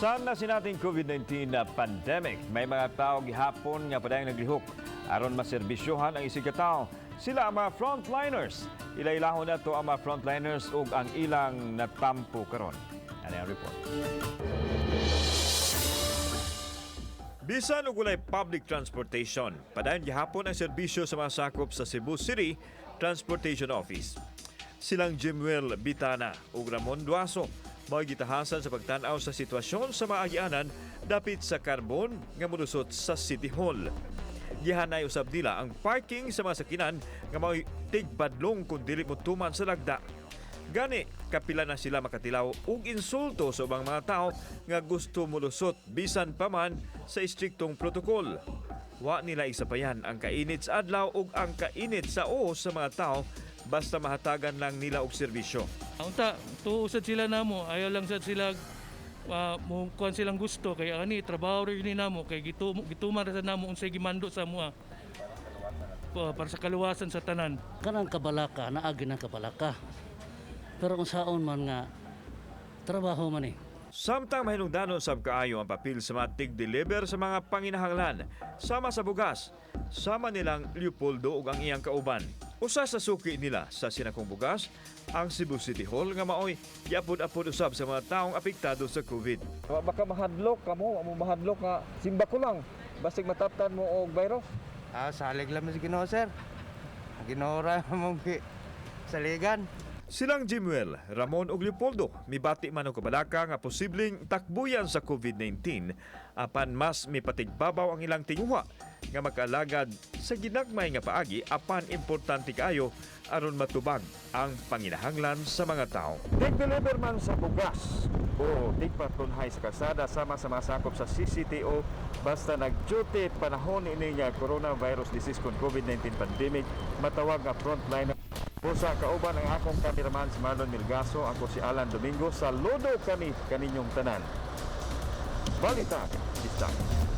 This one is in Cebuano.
Sa nasinatiang COVID-19 na pandemic, may mga tao gihapon nga padayong naglihok aron maserbisyohan ang isig ka. Sila ang mga frontliners. Ilailahon nato ang mga frontliners ug ang ilang natampo karon. Ano ang report? Bisan og walay public transportation, padayon gihapon ang serbisyo sa mga sakop sa Cebu City Transportation Office. Silang Jimuel Bitana ug Ramon Duaso mao gitahasan sa pagtan-aw sa sitwasyon sa mga agianan dapit sa Carbon nga molusot sa City Hall. Gihanay usab nila ang parking sa mga sakinan nga mao'y tigbadlong kung dili mo tuman sa lagda. Gani, kapila na sila makatilaw og insulto sa ubang mga tao nga gusto molusot bisan pa man sa istriktong protokol. Wa nila isapayan ang kainit sa adlaw ug ang kainit sa uos sa mga tao basta mahatagan lang nila og serbisyo. Unta, tuo sad sila namo, ayaw lang sad sila mo kuan silang gusto kay ani trabaho rin ni namo kay gituman ra sad namo unsay gimando sa amoa. Para sa kaluwasan sa tanan. Kanang kabalaka, naagi ng kabalaka. Pero kung saon man nga, trabaho man eh. Samtang mahinungdanon sab kaayo ang papel sa mga tig-deliver sa mga panginahanglan, sama sa bugas, sama nilang Leopoldo ug ang iyang kauban. Usa sa suki nila sa sinakong bugas, ang Cebu City Hall nga maoy giapod-apod usab sa mga taong apektado sa COVID. Baka mahadlok kamo, mo mahadlok nga simba ko lang. Basig mataptan mo og virus. Ah, salig lang sa Ginoo, sir. Ginoo ra mong saligan. Silang Jimuel, Ramon ug Leopoldo mibati man og kabalaka nga posibleng takbuyan sa COVID-19 apan mas mipatigbabaw ang ilang tinguha nga makaalagad sa ginagmay nga paagi apan importante kaayo aron matubag ang panginahanglan sa mga tao. Tig-deliver man sa bugas o tigpatunhay sa kalsada sama sa mga sakop sa CCTO basta nag-duty panahon ini nga coronavirus disease kon COVID-19 pandemic, matawag nga frontliner. Busa kauban ang akong cameraman si Marlon Milgaso, ako si Alan Domingo. Saludo kami kaninyong tanan. Balita, Bisdak.